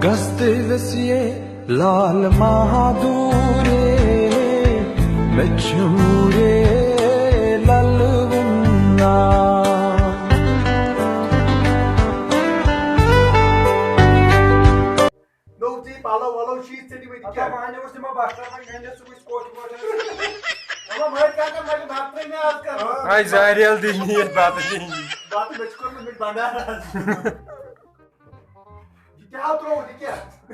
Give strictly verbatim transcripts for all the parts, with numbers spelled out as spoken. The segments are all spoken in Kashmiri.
گژھ تہٕ ویٚژھ یے لال مہادورے، مےٚ چھُ رے لَلہٕ وُن ناو۔ نوٚو ژےٚ پَلو وَلو چھُے ژےٚ دِمٕتۍ اَتھ کیٛاہ؟ وَنہِ اوس تِمو بَکھرَن وۄنۍ گَنٛڈٮ۪س صُبحَس کوٚٹ ووٹ ٲسۍ۔ اَما مٲرۍ کاکَن وَنہِ بَتہٕ ترٛٲے مےٚ آز کَر۔ آے زاریل دی نیر بَتہٕ دی۔ بَتہٕ مےٚ چھُ کوٚرمُت مےٚ چھُ بَنڈار آز۔ یہِ کیٛاہ ہا ترٛووُتھ یہِ کیٛاہ؟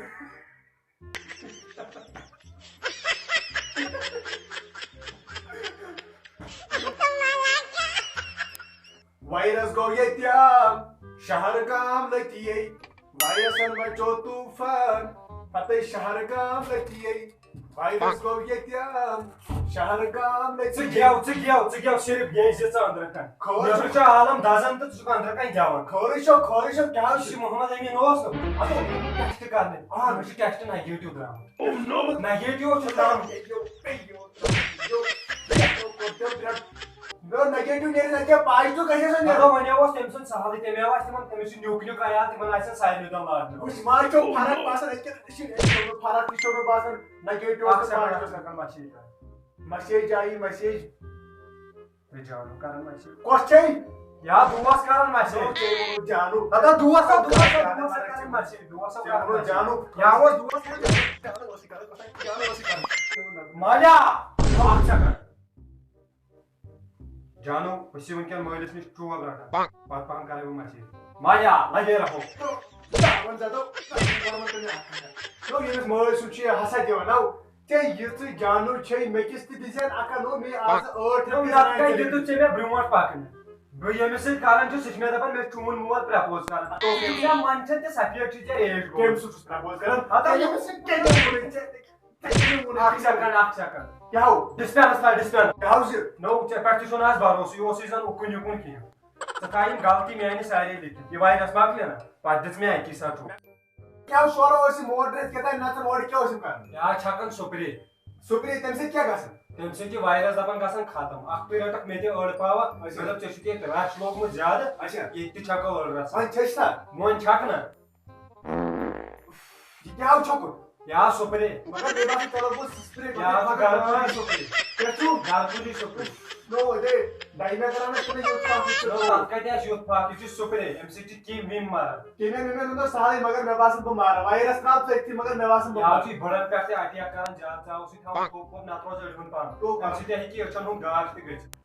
وایرس گوٚو ییٚتہِ عام، شہر گام لٔگۍ ییٚتہِ۔ وایرسن مچوو طوفان، پتہٕ شہر گام لٔگۍ ییٚتہِ۔ وایرس گوٚو ییٚتہِ عام، شہر گام لٔگۍ ژٕ ییٚتہِ۔ گٮ۪و، ژٕ گٮ۪و، ژٕ گٮ۪و صرف گٮ۪وِ زِ ژٕ أنٛدرٕ کَنہِ۔ خٲرٕے نیٚبرٕ چھُ۔ چھُ عالم دَزان تہٕ ژٕ چھُکھ أنٛدرٕ کَنہِ گٮ۪وان۔ خٲرٕے چھو، خٲرٕے چھو، کیٛاہ یُس چھُ؟ یہِ محمد أمیٖن اوس، اَتھ اوس ٹٮ۪سٹ کَرنہِ۔ آ، مےٚ چھُ ٹٮ۪سٹ نَگیٹِو درٛامُت۔ نَگیٹِو اوس سُہ درٛامُت۔ نو نگیٹو نیرِ نہ کینٛہہ پاے تو کیسے سن مطلب وۄنۍ اوس تٔمۍ سُنٛد سہلٕے، تٔمۍ آو اَسہِ تِمن، تٔمِس چھُ نیوٗکلیُک عیال، تِمن آسن سارنٕے دۄن لاگنہٕ۔ وٕچھ ما چھو فرق باسان، أسۍ کیٛاہ، أسۍ چھِ، أسۍ چھِ فرق تہِ چھو نہٕ باسان، نگیٹو اکھ تہٕ سیکنڈ، اکھ پازٹیو۔ سیکنڈ، مسیج آیہِ۔ مسیج آیہِ، مسیج۔ تہٕ جانو کران مسیج۔ کۄس چھے؟ یا دوس کران مسیج۔ ژےٚ ووٚنُتھ جانو۔ ہتا دوس ہا، دوس ہا، دوس ہا کران مسیج، دوس ہا ژےٚ کران ووٚنُتھ مسیج۔ جانو۔ یا اوس دوس کران، جانو اوس کران۔ مالیہ، اکھ سیکنڈ۔ جانو، أسۍ چھِ وٕنکیٚن مٲلِس نِش ٹوب رٹان۔ پتہٕ پہن کرے بہٕ مسیج۔ مالیہ، لگے رہو۔ نو، ییٚمِس مٲلۍ سُنٛد چھُ یہِ ہسا دِوان، نو، ژےٚ یِژٕے جانو چھے، مےٚ کِس تہِ دِژ اکھ ہا، نو، مےٚ آز ٲٹھ نو، رۄپیہِ نتہٕ زنانہِ کتہِ ژےٚ دِتُتھ ژےٚ مےٚ برونٛٹھ پکنہٕ؟ بہٕ ییٚمِس سۭتۍ کران چھُس، سُہ چھُ مےٚ دپان، مےٚ چھُ چون مول پرپوز کران۔ تو ژٕ چھُکھ مےٚ منٛدچھان تہٕ سفید چھُے ژےٚ ایج گوٚمُت۔ کٔمۍ سُنٛد چھُس پرپوز کران؟ ہتا ییٚمِس سۭتۍ کٔمۍ ووٚنُے ژےٚ؟ اکھ سیکنڈ، اکھ سیکنڈ۔ کیٛاہ ہو؟ ڈسپینس تھاو، ڈسپین۔ کیٛاہ ہو زِ؟ نو، ژےٚ پٮ۪ٹھ تہِ چھُنہٕ آز بھروسہٕ، یہِ اوسُے زن اُکُن یُکُن کینٛہہ۔ ژٕ تھاو یِم غلطی میانہِ سارے لیکھِتھ۔ یہِ وایرس مۄکلہِ نا، پتہٕ دِژ مےٚ اکی ساتہٕ ٹھوٚپ۔ کیٛاہ شورو ٲسۍ یِم اورٕ ترٛٲوِتھ کیٛاہ تام نژان، اورٕ کیٛاہ اوس یِم کران؟ یا چھکان سُپرے۔ سُپرے، تَمہِ سۭتۍ کیٛاہ گژھان؟ تَمہِ سۭتۍ چھِ وایرس دپان گژھان ختم۔ اکھ تُہۍ رٹکھ مےٚ تہِ أڑ پاوا، اچھا۔ مےٚ دوٚپ ژےٚ چھُے ییٚتہِ رش لوگمُت زیادٕ، اچھا۔ ییٚتہِ تہِ چھکو أڑ رژھا۔ وۄنۍ چھٔچ سا؟ وۄنۍ چھکھ نا۔ یہِ کیٛاہ چھُکھ؟ یا سُپرے۔ مگر مےٚ باسان ژےٚ لوگمُت سُپرے، یا مگر ژٕ گرٕ مگر کُلی سُپرے۔ کیٛاہ چھُو؟ گرٕ کُلی سُپرے۔ نو، ہے، ڈایناگرامس چھُنہٕ یوٗت کانٛہہ فِکر۔ نو، تَتھ کَتہِ آسہِ یُتھ فرق؟ یہِ چھُ سُپرے، اَمہِ سۭتۍ چھِ کیٚمۍ ویٚمۍ مَران۔ کیٚمٮ۪ن ویٚمٮ۪ن ہُنٛد اوس سہلٕے، مگر مےٚ باسان بہٕ مَرٕ۔ وایرس ترٛاو ژٕ أتھی، مگر مےٚ باسان بہٕ یا مَرٕ۔ چھُے بٕڑَن پٮ۪ٹھ تہِ اَٹیک کَران زیادٕ، ژےٚ آوسُے تھاوُن تھوٚپ ووٚپ، نَتہٕ روزِ أڑۍ ہُنٛد پَن۔ تو اَمہِ سۭتۍ ہیٚکہِ أچھَن ہُنٛد گاش تہِ گٔژھِتھ۔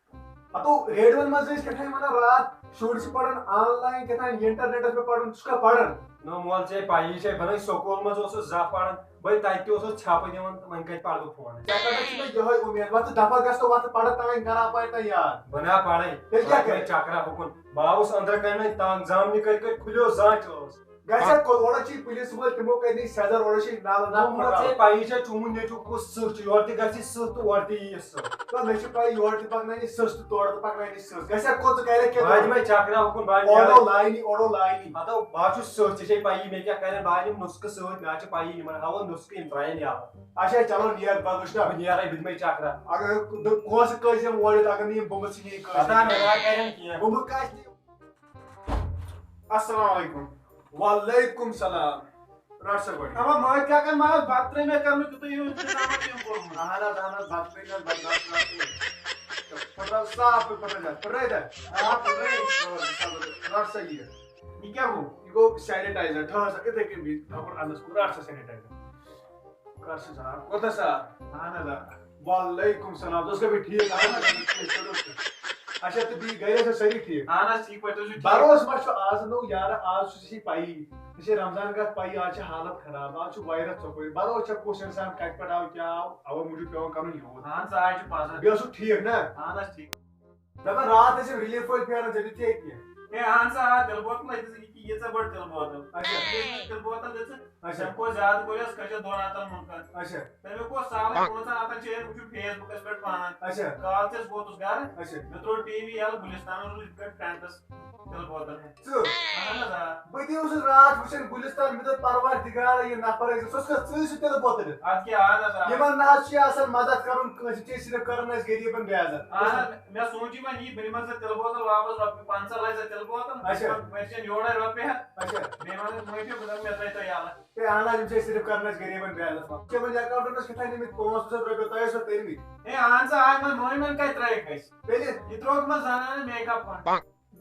ہتو ریڈیوَن منٛز ٲسۍ کیٛاہ تام وَنان راتھ، شُرۍ چھِ پَران آن لاین کیٛاہ تام، اِنٹرنیٹَس پٮ۪ٹھ پَرُن، ژٕ چھُکھا پَران؟ نو مول، ژےٚ پَیی چھے، بہٕ نَے سکوٗل منٛز اوسُس زانٛہہ پَران۔ بٔے تَتہِ تہِ اوسُس ژھٮ۪پہٕ دِوان، تہٕ وۄنۍ کَتہِ پَرٕ بہٕ فونَس؟ ژےٚ پٮ۪ٹھ چھِ مےٚ یِہوٚے اُمید، وۄتھ ژٕ دَفتر گژھ تہٕ وۄتھ ژٕ پَرٕ تام، کَرٕ اَپارِ تام یاد۔ بہٕ نا پَرَے، تیٚلہِ کیٛاہ پَتہٕ کَرٕ؟ مےٚ چَکرا ہُکُن۔ بہٕ آوُس أنٛدرٕ کَنہِ وۄنۍ تنٛگ، زامنہِ کٔرۍ کٔرۍ کھُلیو زانٛچ ٲس۔ گژھِ ہا کو-، اورٕ چھِ پُلیٖس وٲلۍ، تِمو کَرِ نہٕ سٮ۪زر، اورٕ چھِ نالہٕ نالہٕ نومُت پھٕٹراوان۔ ژےٚ پَیی چھےٚ، چون نیٚچوٗ کُس سٕہہ چھُ، یورٕ تہِ گژھِ سٕہہ تہٕ اورٕ تہِ یِیہِ سٕہہ۔ نہ، مےٚ چھِ پَے، یورٕ تہِ پَکناونہِ سٕہہ تہٕ تورٕ تہِ پَکناونہِ سٕہہ۔ گژھِ ہا کوٚت ژٕ کَرِ ہا کیٛاہ بہٕ دِمَے چَکرا ہُکُن، بہٕ اَنہٕ اورو یورٕ۔ لاینی، اورو لاینی۔ ہتو، بہٕ ہا چھُس سٕہہ، ژےٚ چھے پَیی مےٚ کیٛاہ کَرن، بہٕ اَنہٕ یِم نُسخہٕ سۭتۍ، مےٚ ہا چھِ پَیی، یِمَن ہاوو نُسخہٕ، یِم ترٛاین یَلہٕ۔ اچھا، چلو نیر، بہٕ وٕچھٕ نا۔ بہٕ نیرَے، بہٕ دِمَے چَکرا۔ اگر دُ-، کونٛسہٕ کٲنٛسہِ یِم وٲلِتھ، اگر نہٕ یِم بُمبہٕ ژھٕنہِ یہِ کٲنٛسہِ۔ پَتہ مےٚ ما کَرن کینٛہہ۔ بُمبہٕ کَتہِ؟ السلام علیکم۔ وعلیکم سلام۔ رٹ سا گۄڈٕ۔ اما مٲلۍ کاکن ما حظ بتہٕ ترٲے مےٚ کرنہٕ تیُتھُے یہِ انتظام چھُ أمۍ کوٚرمُت۔ اہن حظ، اہن حظ، بتہٕ ترٲے مےٚ حظ، بتہٕ ترٲے مےٚ۔ پھٕٹراو صاف پٲٹھۍ، پھٕٹرٲے دا، پھٕٹرٲے دا۔ آ، پھٕٹرٲے۔ رٹ سا یہِ۔ یہِ کیٛاہ گوٚو؟ یہِ گوٚو sanitizer، ٹھٔہر سا، یِتھَے کٔنۍ بِہِتھ، تھاو گۄڈٕ اَنٛدَس کُن، رَٹ سا sanitizer۔ کر سا صاف، کوٗتاہ صاف؟ اَہَن حظ، آ۔ وعلیکم سلام، ژٕ اوسکھا بیٚیہِ ٹھیٖک؟ اَہَن حظ، ٹھیٖک پٲٹھۍ اوسکھا؟ اچھا، تہٕ بیٚیہِ گَرِ ٲسیا سٲری ٹھیٖک؟ اَہَن حظ، ٹھیٖک پٲٹھۍ، تُہۍ چھِو ٹھیٖک؟ بَروسہٕ ما چھُ آز؟ نوٚو یارٕ، آز چھُ ژےٚ چھے پَیی، ژےٚ چھے رمضان گژھ پَیی، آز چھِ حالت خراب، آز چھُ virus ژۄپٲرۍ۔ بَروسہٕ چھا کُس اِنسان کَتہِ پٮ۪ٹھ آو، کیٛاہ آو، اَوَے موٗجوٗب پٮ۪وان کَرُن یوٗت۔ اَہَن سا، آز چھُ پَزر۔ بیٚیہِ اوسُکھ ٹھیٖک نا؟ اَہَن حظ، ٹھیٖک۔ دَپان راتھ ٲسِم relief وٲلۍ پھیران، ژےٚ دیُت ژےٚ کینٛہہ؟ ہے، اہن سا، آ، تِلہٕ بوتل، اَتہِ ٲس یہِ، ییٖژاہ بٔڑ تِلہٕ بوتل۔ اچھا۔ ییٚلہِ مےٚ تِلہٕ بوتل دِژٕ، اچھا۔ تٔمۍ کوٚر زیادٕ کوٚر یَس کھٔجَس دۄن ہَتَن منٛز کَتھ۔ اچھا۔ تٔمۍ کوٚر سالَس پانٛژَن ہَتَن چھِ أمۍ وٕچھُن Facebookَس پٮ۪ٹھ پانہٕ۔ اچھا۔ کالہٕ تہِ حظ ووتُس گَرٕ، اچھا۔ مےٚ ترٛوو ٹی وی یَلہٕ، گُلِستانَس روٗز یِتھ پٲٹھۍ فرٛٮ۪نٛڈَس تِلہٕ بوتل ہٮ۪تھ۔ ژٕ؟ اہن حظ، آ۔ بہٕ تہِ اوسُس راتھ وٕچھان گُلِستان، مےٚ دوٚپ، پروردگارا، یہِ نفر أکۍ، سُہ اوس کَتھ ژٕے سُہ تِلہٕ بوتل ہٮ۪تھ؟ اَدٕ کیٛاہ، اہن حظ، آ۔ یِمَن نہ حظ چھُ آسان مدد کَرُن کٲنٛسہِ، ژےٚ صرف کَرُن اَسہِ غریٖبَن بے عزت۔ اہن حظ، مےٚ سوٗنٛچ یہِ وۄنۍ یی، بہٕ نِمَکھ ژےٚ تِلہٕ بوتل واپس، رۄپیہِ پنٛژاہ لَچھ ژےٚ تِلہٕ بوتل، اچھا۔ وۄنۍ چھَنہٕ یورَے رۄپیہِ بیٚیہِ ہا، اچھا۔ بیٚیہِ وَنان معٲفی، بہٕ دَپہٕ مےٚ ترٛٲے تو یَلہٕ۔ ہے اہن حظ، یِم چھِ أسۍ صرف کَران اَسہِ غریٖبَن بیلَنس منٛز۔ تِمَن اٮ۪کاوُنٛٹَن منٛز کیٛاہ تام نِمٕتۍ پانٛژھ ساس رۄپیہِ، تۄہہِ ٲسوا تٔرمٕتۍ؟ ہے اہن سا، آے وۄنۍ مٲنۍ وۄنۍ کَتہِ ترٛٲیِکھ أسۍ؟ تیٚلہِ؟ یہِ ترٛووُکھ مےٚ زَنانَن میک اپ فنڈ۔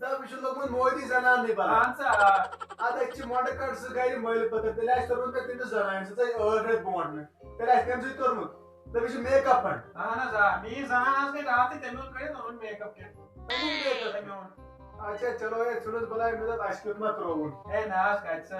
دَپ، یہِ چھُ لوٚگمُت مودی زَنان نٕے بَلاے۔ اہن سا، آ۔ اَدٕ أسۍ چھِ مۄنڈٕ کَٹ زٕ گَرِ مٔلۍ پٔتٕر، تیٚلہِ آسہِ توٚرمُت مےٚ تٔمِس زَنانہِ سۭتۍ ٲٹھ رٮ۪تھ برونٛٹھ مےٚ۔ تیٚلہِ آسہِ تٔمۍ سٕے توٚرمُت۔ دَپ، یہِ چھُ میک اپ فنڈ۔ اہن حظ، آ، میٛٲنۍ زَنان حظ گٔے راتھٕے، تٔمۍ اوٚن کٔڑِتھ، اوٚنُن میک اپ کِٹ۔ تٔمۍ اوٚن میک اپ۔ تٔمۍ اوٚن۔ اچھا، چلو، ہے، ژھٕنُس بَلاے، مےٚ دوٚپ، اَسہِ کیُتھ ما ترٛووُن؟ ہے نہ حظ، کَتہِ سا۔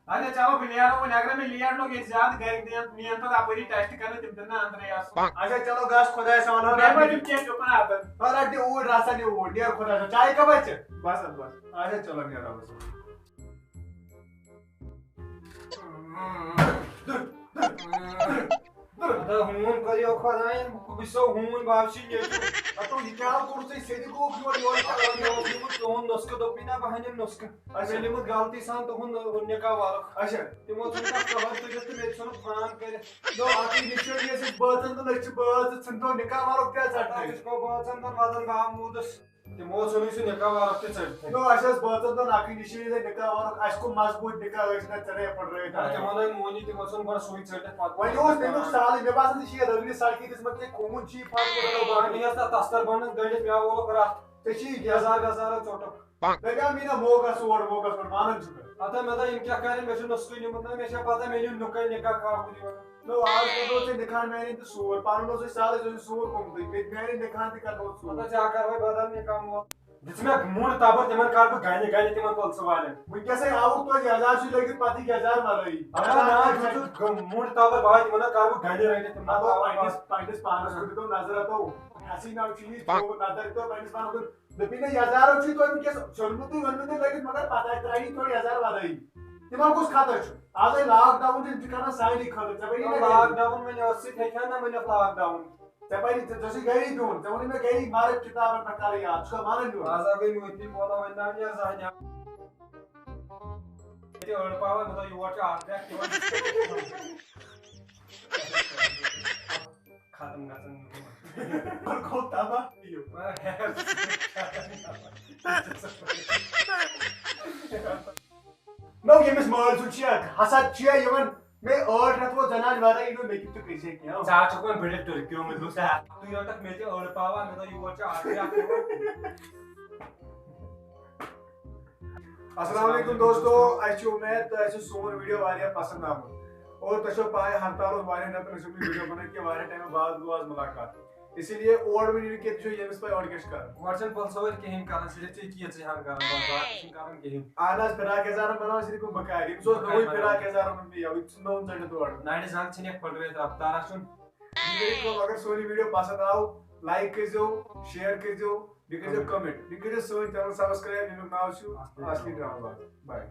اچھا، چلو، بہٕ نیرو وۄنۍ، اگر مےٚ لیٹ لوٚگ ییٚتہِ زیادٕ، گرِکۍ دِن، مےٚ یِن پتہٕ اپٲری ٹیسٹ کرنہٕ، تِم دِن نہٕ اندرے آسُن۔ اچھا، چلو، گژھ، خۄدایَس حوالہٕ، مےٚ ما رَٹھ یہِ۔ دِم کینٛہہ ٹُکُن اَتَن۔ ہا، رَٹھ یہِ اوٗرۍ، رَژھا نہِ اوٗرۍ، نیر خۄدایَس حوالہٕ۔ چایہِ کپ اَتہِ چھِ؟ بس حظ، بس۔ اچھا، چلو، نیرو أسۍ۔ ادا ہوٗن کٔرِو خۄدایَن، بہٕ چھُسو ہوٗن واپسی نیٚچوٗ۔ ہتو، یہِ کیٛاہ کوٚر ژےٚ؟ سیٚدِ گوٚوُکھ یور، یورٕ کیٛاہ وَنان؟ مےٚ اوس نیوٗمُت تُہُنٛد نُسخہٕ، دوٚپُے نا بہٕ اَنہٕ نُسخہٕ۔ اچھا۔ مےٚ نیوٗمُت غلطی سان تُہُنٛد نِکاح ورُق۔ اچھا۔ تِمو ژھُن تَتھ کَوَر تُلِتھ تہٕ مےٚ تہِ ژھُنُکھ فان کٔرِتھ۔ نو، اَکٕے نِشٲنی ٲسۍ أسۍ بٲژَن تہٕ أسۍ چھِ بٲژ تہٕ ژھٕنتو نِکاح ورُق تہِ حظ ژَٹنَے۔ اَتھ چھُ گوٚو بٲژَن دۄن وَدَن بہٕ آو موٗدَس۔ تِمو ژھُن یہِ سُہ نِکاح ورُق تہِ ژٔٹِتھٕے۔ نو، اَسہِ ٲس بٲژَن دۄن اَکٕے نِشٲنی تہٕ نِکاح ورُق، اَسہِ کوٚر مضبوٗط نِکاح، أسۍ نہ ژَٹے پھٕٹرٲوِتھ۔ نہ، تِمو نَے مونی، تِمو ژھُن گۄڈٕ سُے ژٔٹِتھ پَتہٕ۔ وۄنۍ اوس تَمیُک سہلٕے، مےٚ باسان، ژےٚ چھِ یہِ رٔوِنہِ سڑکہِ دِژمٕژ، ژےٚ خوٗن چھی پھَٹھ کوٚرمُت۔ آ، مےٚ ٲس تَتھ تَستَر بَنٛدَس گٔنٛڈِتھ، مےٚ وولُکھ رَتھ۔ ژےٚ چھی یہِ دٮ۪زار وٮ۪زار ژوٚٹُکھ۔ دَپیٛاو مےٚ نہ موقعس اور، موقعس پٮ۪ٹھ وَنان چھُکھ۔ ہتا مےٚ دوٚپ، یِم کیٛاہ کَرن، مےٚ چھُ نُسخہٕ نیوٗمُت نہ، مےٚ چھےٚ پَتہ، مےٚ نیوٗ نُکَے نِکاح کاکُد یِوان۔ نو، آز کوٚرمُت ژےٚ نِکاح میٛانہِ تہٕ سوٗر، پَنُن اوسُے سہلٕے، ژےٚ اوسُے سوٗر گوٚمُتٕے، مےٚ تہِ میٛانہِ نِکاحن تہِ کَرنووُتھ سوٗر۔ ہتا ژےٚ کَروے بدل نِکاح موت۔ دِژ مےٚ موٗڈ تَبَر، تِمَن کَرٕ بہٕ گَنہِ گَنہِ، تِمَن پُلسہٕ والٮ۪ن۔ وٕنکیٚسٕے آوُکھ توتہِ یَزار چھُے لٔگِتھ پَتہٕ یَزار وَرٲیی۔ اَہَن حظ، نا، ژٕ چھُکھ موٗڈ تَبَر، بہٕ ہاے تِمَن حظ کَرٕ بہٕ گَنہِ رٔٹِتھ، تِمَن ہَتو، تَبَر پنٛنِس، پَتہٕ۔ پنٛنِس پانَس کُن دیُتو نظر ہَتو۔ حسیٖنا چھُ یہِ تھوٚومُت نظر، دیُتو پنٛنِس پانَس کُن۔ دوٚپُن، نہ، یَزارو چھُے تۄہہِ وٕنکیٚس ژھیوٚنمُتٕے ووٚنمُتٕے لٲگِتھ، مگر پَتہٕ ترٛایی تھوڑا یَزار وَرٲیی۔ تِمَن کُس خطر چھُ؟ آزے لاک ڈاوُن چھُ، یِم چھِ کَران سارنٕے خٲطرٕ۔ ژےٚ بَنی نہ لاک گَرِ؟ ڈاوُن وۄنۍ ٲسٕے، ہیٚکہِ ہا نہ ؤنِتھ لاک ڈاوُن۔ ژےٚ بَنی، ژےٚ، ژےٚ چھُے گَری بِہُن، ژےٚ ووٚنُے مےٚ گَری مَرٕد کِتابَن پٮ۪ٹھ کَرٕے یاد، ژٕ چھُکھا مانان یور؟ آز ہا گٔے معٲفی، بہٕ وَنو وۄنۍ نہ وٕنہِ زانٛہہ نہ۔ ییٚتہِ أڑ پاوَر، مےٚ دوٚپ یور چھُ اَکھ گرٛٮ۪کھ یِوان۔ ختم گژھان۔ پَتہٕ گوٚو تباہ یہِ۔ نو، ییٚمِس مٲلۍ سُنٛد چھُ یا حسد چھُ یا یِوان، مےٚ ٲٹھ رٮ۪تھ ووت زنانہِ ورٲے، نو مےٚ کیُتھ تہِ کٔرۍ زِ کینٛہہ۔ ژٕ ہا چھُکھ وۄنۍ بٔڑِتھ ٹُرکیو منٛز، دوٚپ ژےٚ ہا، تُہۍ رَٹَکھ مےٚ تہِ أڑ پاوا، مےٚ دوٚپ یور چھُ اَکھ رٮ۪تھ یِوان۔ السلام علیکم دوستو، اَسہِ چھِ اُمید تۄہہِ آسِوٕ سون ویٖڈیو واریاہ پسنٛد آمُت اور تۄہہِ چھو پاے ہرتال اوس واریاہ، نتہٕ ٲسۍ نہٕ ویٖڈیو بنٲوِتھ کینٛہہ، واریاہ ٹایمہٕ بعد گوٚو آز مُلاقات۔ اسی لیے اور ؤنِو نہٕ کینٛہہ، تُہۍ چھِو ییٚمِس پاے اورٕ کیٛاہ چھِ کران۔ گۄڈٕ چھَنہٕ پُلسہٕ وٲلۍ کِہیٖنۍ کران، صرف چھِ یہِ کینٛژٕے ہن کران، بس باقٕے چھِنہٕ کران کِہیٖنۍ۔ اہن حظ، فراق یزارن بناوان صرف یِم بکارِ، ییٚمِس اوس نوٚوُے فراق یزارن اوٚنمُت، یہِ چھُ نوٚو ژٔٹِتھ اورٕ۔ نرِ زنٛگ ژھٕنہِ پھٕٹرٲوِتھ رفتارا چھُن۔ یہِ کٔرِو کٲم، اگر سون یہِ ویٖڈیو پسنٛد آو، لایک کٔرۍزیو، شیئر کٔرۍزیو، بیٚیہِ کٔرۍزیو کمنٹ، بیٚیہِ کٔرۍزیو سٲنۍ چینل سبسکرایب، ییٚمیُک ناو چھُ اصلی ڈرامہ باز۔ باے۔